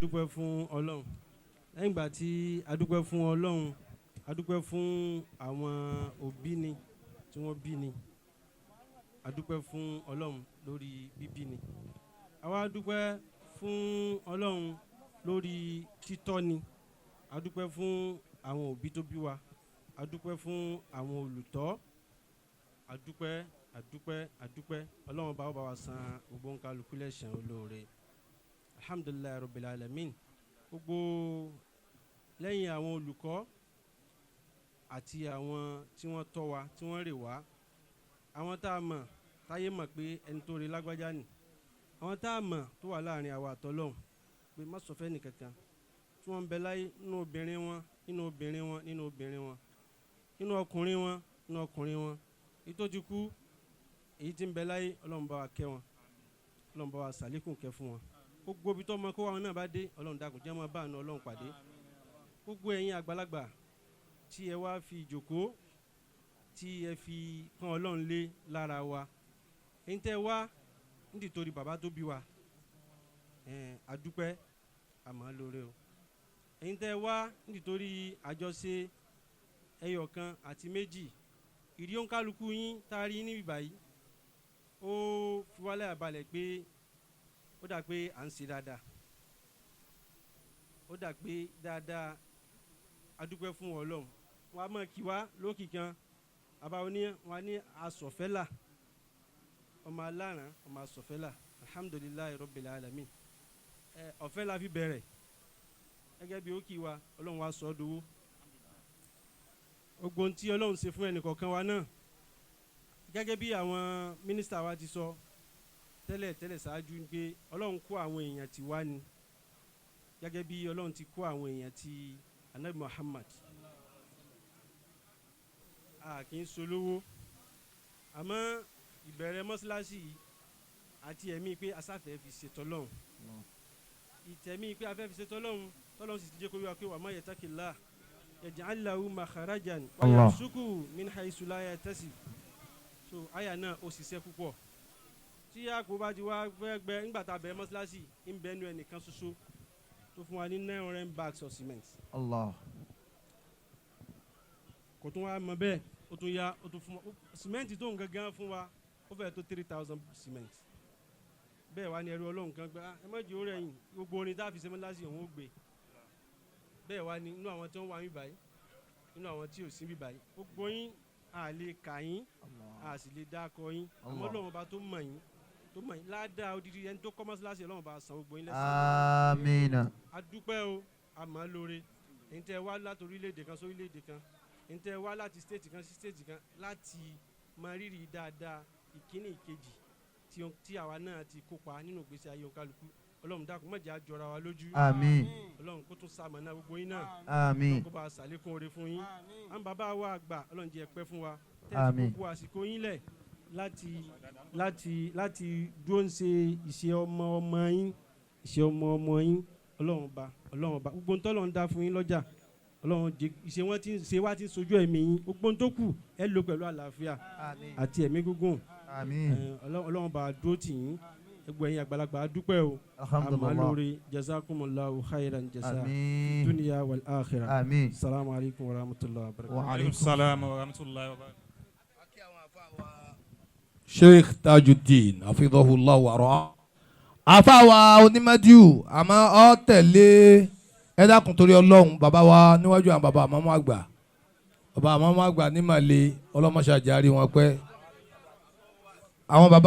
Dúpẹ́ fún Ọlọ́run. Lẹ́yìn ìgbà tí a dúpẹ́ fún Ọlọ́run, a dúpẹ́ fún àwọn òbí ni tí wọ́n bí ni. A dúpẹ́ fún Ọlọ́run lórí bíbí ni. Àwa dúpẹ́ fún Ọlọ́run lórí títọ́ ni. A dúpẹ́ fún àwọn òbí tó bí wa. A dúpẹ́ fún àwọn olùtọ́. A dúpẹ́, a dúpẹ́, a dúpẹ́. Ọlọ́run bá wa san gbogbo nkálukú lẹ́san olóore. Alhamdulillahi rabbil alamin. Gbogbo lẹ́yìn àwọn olùkọ́ àti àwọn tí wọ́n tọ́ wa, tí wọ́n rè wá, àwọn tá a mọ̀ táyé mọ̀ pé ẹni tó rè lágbájá ni, àwọn tá a mọ̀ tó wà láàrin àwa àtọ́lọ́hún pé má sọ fẹ́ nìkankan, tí wọ́n ń bẹ láyé, nínú obìnrin wọn, nínú obìnrin wọn, nínú obìnrin wọn, nínú ọkùnrin wọn, nínú ọkùnrin wọn, èyí tó ti kú, èyí tí ń bẹ láyé, Ọlọ́run bá wa kẹ́ wọn, Ọlọ́run bá wa sàlékún kẹ́ fún wọn. Gbogbo ibi tó ọmọ kó wa náà bá dé, Ọlọ́run dákun jẹ́ wọn bá àánú Ọlọ́run pàdé. Gbogbo ẹ̀yin àgbàlagbà tí ẹ wá fi ìjòkó tí ẹ fi pọ́n Ọlọ́run lé lára wa, ẹ̀yin tẹ́ wá nítorí bàbá tó bí wa, ẹ̀ adúpẹ́, àmọ́ lóore o. Ẹ̀yin tẹ́ wá nítorí àjọṣe ẹyọ kan àti méjì, ìrí òǹkálukú yín tá a rí níbí báyìí, ó fi wálé àbalẹ̀ pé ó dà pé à ń ṣe dáadáa, ó dà pé dáadáa. Adúpẹ́ fún Ọlọ́run. Wọn a máa kí wa lókì kan àbáwọn ní wọn ní asọ̀fẹ́là, ọmọ aláràn, ọmọ asọ̀fẹ́là. Alhamdulillahi rabbil alamin. Ẹ ọ̀fẹ́ la fi bẹ̀rẹ̀ gẹ́gẹ́ bí ó kí wa. Ọlọ́run wa sọ ọ́ dowó. Gbogbo ohun tí Ọlọ́run ṣe fún ẹnìkọ̀ọ̀kan wa náà, gẹ́gẹ́ bí àwọn mínísítà wa ti sọ tẹ́lẹ̀ tẹ́lẹ̀ ṣáájú pé Ọlọ́run kó àwọn èèyàn tí wá ni, gẹ́gẹ́ bí Ọlọ́run ti kó àwọn èèyàn ti Anabi Muhammad. A kì í solówó, àmọ́ ìbẹ̀rẹ̀ mọ́ṣáláṣí yìí àti ẹ̀mí pé asáfẹ́ fi ṣètò Ọlọ́run, ìtẹ̀mí pé afẹ́ fi ṣètò Ọlọ́run, tọ́lọ́run sì ti jẹ́ kó yọ pé wa man yattaqillah yaj'al lahu makhrajan wa Allah. yarzuqhu min haythu la yahtasib. So àyà náà, ó ṣiṣẹ́ púpọ̀. Tí àpò bá ti wá fẹ́ gbẹ nígbà tá a bẹ̀rẹ̀ mọ́ṣáláṣí, ń bẹ nu ẹnìkan ṣoṣo tó fún wa ní 900 bags of cement. Allah. Kò tún wá mọ bẹ́ẹ̀, ó tún yá, ó tún fún wa cement tó ń gangan fún wa, ó fẹ́ tó 3,000 cement. Bẹ́ẹ̀ wá ní ẹrú Ọlọ́run kan gbé, "Ah, ẹ má jẹ́ ó rẹ̀yìn, gbogbo orin tá a fi ṣe mọ́ṣáláṣí, òun ó gbé." Bẹ́ẹ̀ wá ní inú àwọn tí wọ́n wà níbí báyìí, nínú àwọn tí ò sí níbí báyìí, gbogbo yín, a lè kà yín, a sì lè dákọ yín, àmọ́ Allah. Ọlọ́run Ọba tó mọ̀ yín, tó mọ̀ yín ládàá odidi ẹni tó kọ́ mọ́ṣáláṣí, Ọlọ́run bá san gbogbo yín lẹ́san. Amina. A dúpẹ́ o, a mọ̀ ọ́ lóore. Ẹ̀yin tẹ́ wá láti orílẹ̀-èdè kan sí orílẹ̀-èdè kan, ẹ̀yin tẹ́ wá láti state kan sí state kan láti mọ rírì dáadáa ìkíní ìkejì tí àwa náà ti kópa nínú ìgbésí ayé òǹkálukú, Ọlọ́run dákun, má jẹ́ á jọra wa lójú. Àmín. Ọlọ́run kó tún ṣamọ̀nà gbogbo yín náà. Àmín. Ọlọ́run kó bá a ṣàlékún oore fún yín. Àwọn bàbá wa àgbà, Ọlọ́run jẹ́ ẹ pẹ́ fún wa, tẹ́ ẹ fi Àmín. gbogbo àsìkò yín lẹ̀ láti dúró ń ṣe ìṣe ọmọ ọmọ yín, ìṣe ọmọ ọmọ yín. Ọlọ́run bá, Ọlọ́run bá gbogbo ntọ́ Ọlọ́run dá fún yín lọ́jà, Ọlọ́run jẹ́ ìṣe wọn ti ń ṣe wá ti ń sojú ẹ̀mí yín. Gbogbo tó kù, ẹ lò pẹ̀lú àlàáfíà Àmín. àti ẹ̀mí gígùn. Àmín. Ọlọ́run bá dúró tì yín. Gbogbo ẹ̀yin àgbàlagbà, a dúpẹ́ o, àmọ́ Alhamdulillah. lórí. Jazakumullahu khairan jaza Àmín. dunya wal akhirah. Àmín. Salamu alaykum wa rahmatullahi wa barakatuh. Wa Aleykum alaykum salaam wa rahmatulahi wa barakatuh. Sheikh Tajuddin hafidhahullah wa ra'a. Àfàwà onímọ̀díù, àmọ́ ọ tẹ̀lé. Ẹ dákun, torí Ọlọ́run, bàbá wa níwájú àwọn bàbá àmọ́mọ́ àgbà, bàbá àmọ́mọ́ àgbà nímàlẹ́, ọlọ́mọṣàjárí wọn pẹ́ àwọn bàbá.